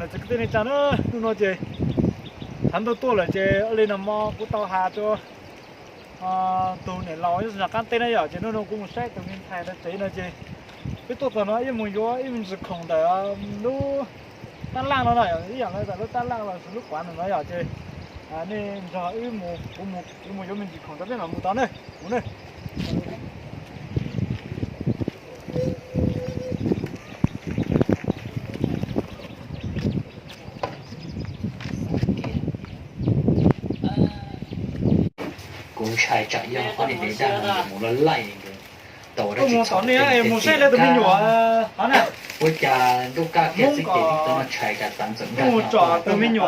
Txawm kwv tij neej tsa na, hnub no ces thav ntuj tuaj lawm ces ua li no mo kuv tau has rau tus niam laus nyob qab teb na yom, ces hnub no kuv mus saib tus me ntxhais ntawd tsev no ces wb tuaj txog no wb mus yuav ib me ntsis khoom ntawm lub tab laj no na, ib yam li lub tab laj los sis lub quav no yom, ces nej nrog wb mus, kuv mus yuav me ntsis khoom rau peb mam mus tod na, mus na. Kuv ntshai tsam yog ob niag dev daj no mus laj laj li ntawd, tau ua dab tsi txhaum ua cas ntuj kaj kiag xwb ces tau no tshais cas Tav txawm nkag no.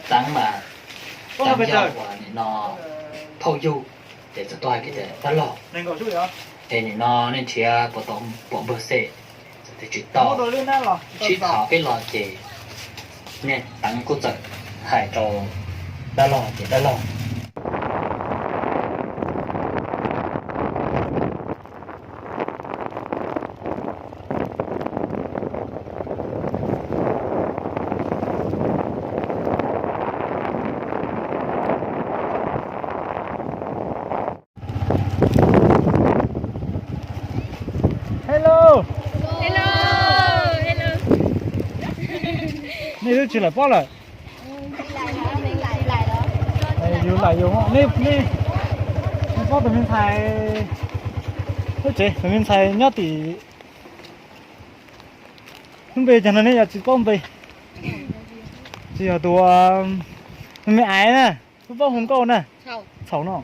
Tav mas, Tav yog uas nim no phauj yug ces txawm tuaj hais kiag tias dab laug, es nim no nej nrhiav puas tau pom npawg xwb, txawm tias tsis tau, sib tham peb los ces niag Tav kuj txawm hais rau dab laug ces dab laug Hello. Hello. Hello. Nej twb tsis lawm pob lawm. Yus lawm yus, nej, nej, nej paub tus me ntxhais, lub tsev tus me ntxhais nyob tim lub npe cas no nej yuav tsis paub npe. Tsis yog tus me me aiv na, lub paub hu nkauj na. Txhaum no.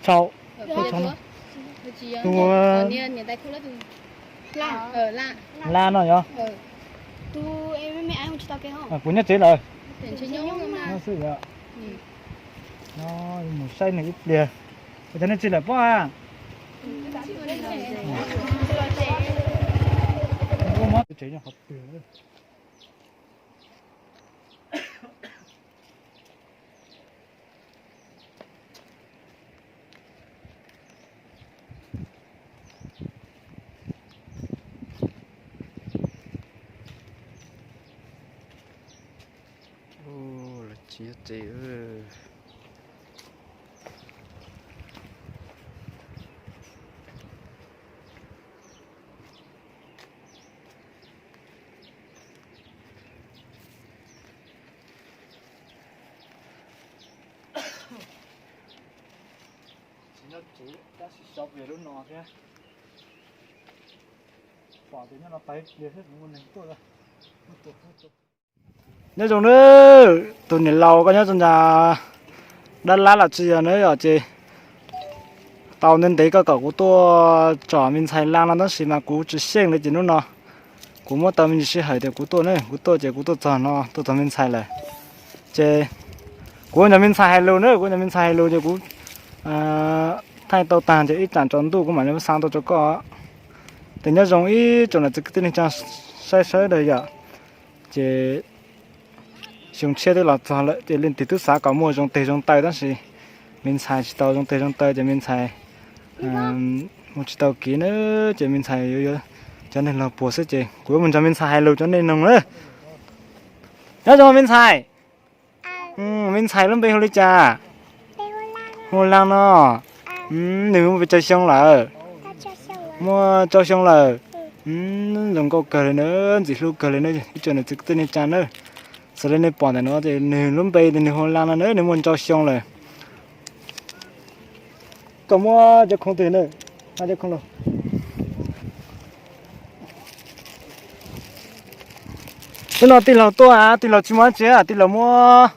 Txhaum. Tus, la no yog. Kuv nyob tsev lawm. Xwb yom. No mus saib nws ib pliag. Ua cas nej tsis lawm pob a? Tsev nyob qhov twg? Los tsis nyob tsev. Tsis nyob tsev tab sis xyov puas yog lub no thiab. Pom tias nyob no pais pliag thiab kuv ua neeg tuaj. Nyob zoo na, tus niam laus koj nyob txog ntawm dab lab los tsis yog na yom, ces tau ntev ntev koj kom kuv tuaj tsom me ntxhais laj no tab sis mas kuv tsis xyeej li ces hnub no kuv muab tau me ntsis sij hawm tias kuv tuaj ne, kuv tuaj ces kuv tuaj txog no, tuaj txog me ntxhais lawm. Ces kuv nrog me ntxhais hais lus na, kuv nrog me ntxhais hais lus ces kuv thaij tau tag ces ib tsam tsaus ntuj kuv mam li xa tuaj rau koj. Ces nyob zoo ib tsoom niam txiv kwv tij neej tsa saib sawv daws yom. Ces xyoo tshiab twb los txog lawm ces leej twg twb xav kom muaj zoo teg zoo taw tab sis me ntxhais tsis tau zoo teg zoo taw ces me ntxhais mus tsis tau kev na, ces me ntxhais yuav cov neeg laus puag xwb ces kuv yuav mus nrog me ntxhais hais lus rau nej mloog na. Nyob zoo me ntxhais. Me ntxhais lub npe hu li cas? Hu Laj no. Nws muaj pes tsawg xyoo lawm? Muaj rau xyoo lawm. Zoo nkauj kawg li na, ntxim hlub kawg li na, ib tsoom niam txiv kwv tij neej tsa na. Xws li nej pom ntawm no ces nws lub npe ces nws hu Laj no na, nws muaj rau xyoo lawm. Koj muab cov khoom twg na, muab cov khoom los. Hnub no tij laug tuaj, tij laug tsis muaj dab tsi, tij laug muab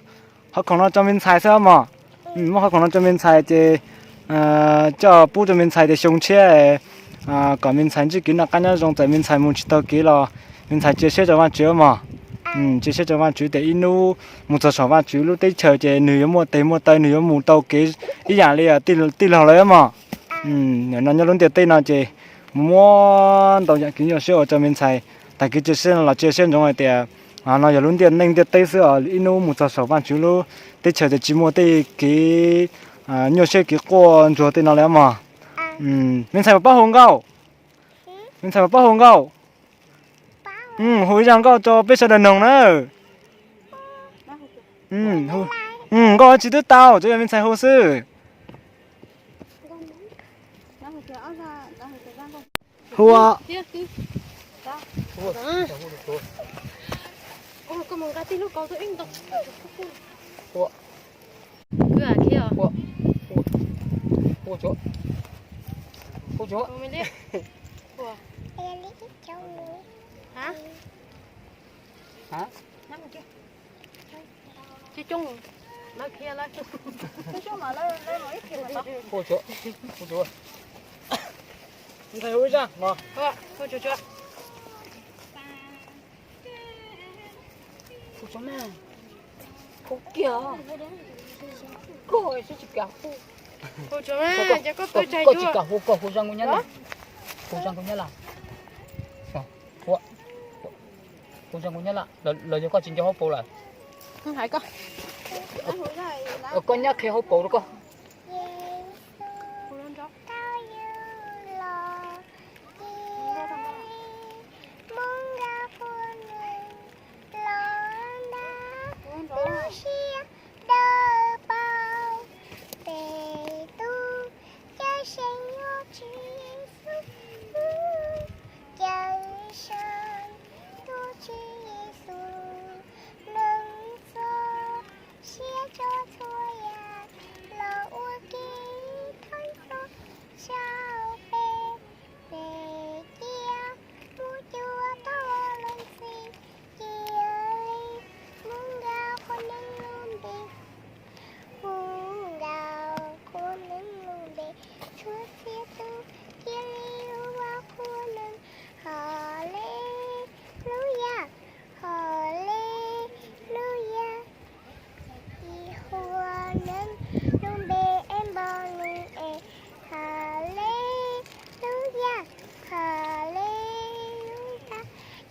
qhov khoom no rau me ntxhais xwb mog. Muab qhov khoom no rau me ntxhais ces coj pub rau me ntxhais tias xyoo tshiab kom me ntxhais ntsib kev noj qab nyob zoo, txawm me ntxhais mus tsis tau kev los me ntxhais cia siab rau Vajtswv mog. Cia siab rau Vajtswv tias ib hnub mus txog saum Vajtswv lub teb chaws ces nws yuav muaj tes muaj taw, nws yuav mus tau kev ib yam li tij laug lawv mog. Nim no nyob lub ntiaj teb no ces mus muab ntau yam kev nyuaj siab ua rau me ntxhais tag kev cia siab no los cia siab ntsoov hais tias no yog lub ntiaj neej ntiaj teb xwb os, ib hnub mus txog saum Vajtswv lub teb chaws ces tsis muaj tej kev nyuaj siab kev quaj ntsuag tej no li mog. Me ntxhais puas paub hu nkauj? Me ntxhais puas paub hu nkauj? Hu ib zaj nkauj rau peb sawv daws noog na. Nkauj tsis twb tau, tsuas yog me ntxhais hu xwb. Hu. Ntxhais hu ib zaj mog. Koj tsis kam hu, koj tsis kam hu, koj hu zaj nkauj Nyab Laj. Hu zaj nkauj Nyab Laj. Hu zaj nkauj Nyab Laj los yog koj tsis nco hauv paus lawm? Koj nyab qhia hauv paus rau koj. Mus nqa qhua nees los ntab lub siab dawb paug, peb tug cawm seej yog Tswv Yexus, cawm seej yog Tswv Yexus, neeg txoj sia tso txhua yam los ua ke thoob plaws rau peb. Peb cia mus cuag tau leej txiv, cia li mus nqa qhua nees lub npe, mus nqa qhua nees lub npe, txhua txhia tus cia li ua qhua nees. Haleluyas, haleluyas. Ib qhua nees lub npe es npaum li es, haleluyas, haleluyas.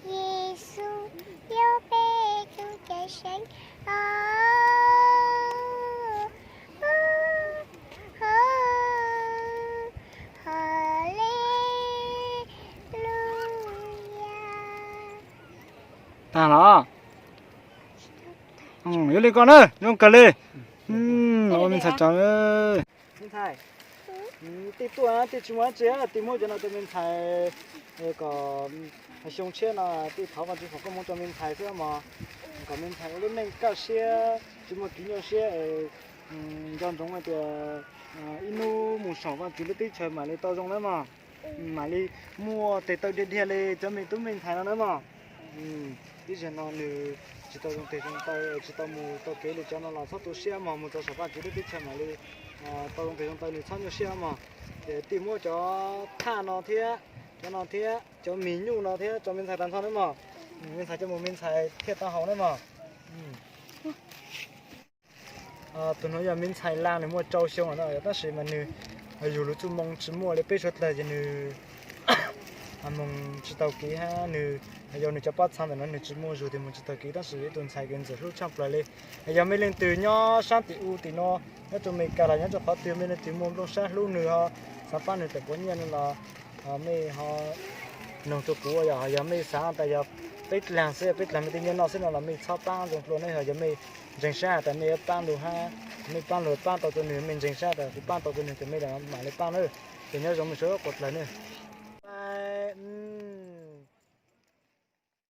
Yexus yog peb tus cawm seej. Haleluyas. Tag los? Yog li ko na, zoo kawg li. Ua me ntxhais tsav. Me ntxhais, tej tuaj tej tsis muaj dab tsi, tej muab cov no rau me ntxhais kom xyoo tshiab no tej thov Vajtswv foom koob hmoov rau me ntxhais xwb mog. Kom me ntxhais ua lub neej kaj siab, tsis muaj kev nyuaj siab, nco ntsoov hais tias ib hnub mus saum Vajtswv lub teb chaws mam li tau zoo na mog. Mam li muaj tes taw dhia dhia li cov me tub me ntxhais no na mog. Ib zaug no nws tsis tau zoo tes zoo taw, tsis tau mus tau kev li cov no los txhob tu siab mog, mus rau saum Vajtswv lub teb chaws mam li tau zoo tes zoo taw, nws txhob nyuaj siab mog. Ces tej muab cov thaj no thiab, cov no thiab cov mis nyuj no thiab rau me ntxhais tag nrho na mog. Me ntxhais coj mus me ntxhais thiaj tau haus na mog. Tus no yog me ntxhais Laj, nws muaj rau xyoo no, tab sis mas nws yug lub txuj moo tsis muaj li peb suav dlawg ces nws mus tsis tau kev hab nws yog nws cov paj txha ntawm no nws tsis muaj zug ces mus tsis tau kev, tab sis yog ib tug ntxhais kws ntxim hlub tshaj plaws li. Yog mej leej twg nyob sab tim u tim no, nyob rau Meskas los nyob rau qhov twg, mej leej twg muaj nplooj sab hlub nws ho xav pab nws tawm quav nyiaj no los mej ho noog rau kuv, yog mej xav tas yog peb dlaag xwb, peb dlaag mej tej nyiaj noj xwb no los mej txhob pab zoo dlua ne, ho yog mej ntseeg sab has tas mej yuav pab lug hab mej pab lug pab tau rau nws, mej ntseeg sab tas kuv pab tau rau nws ces mej mam li pab na. Ces nyob zoo mej suav quav dlawg ne.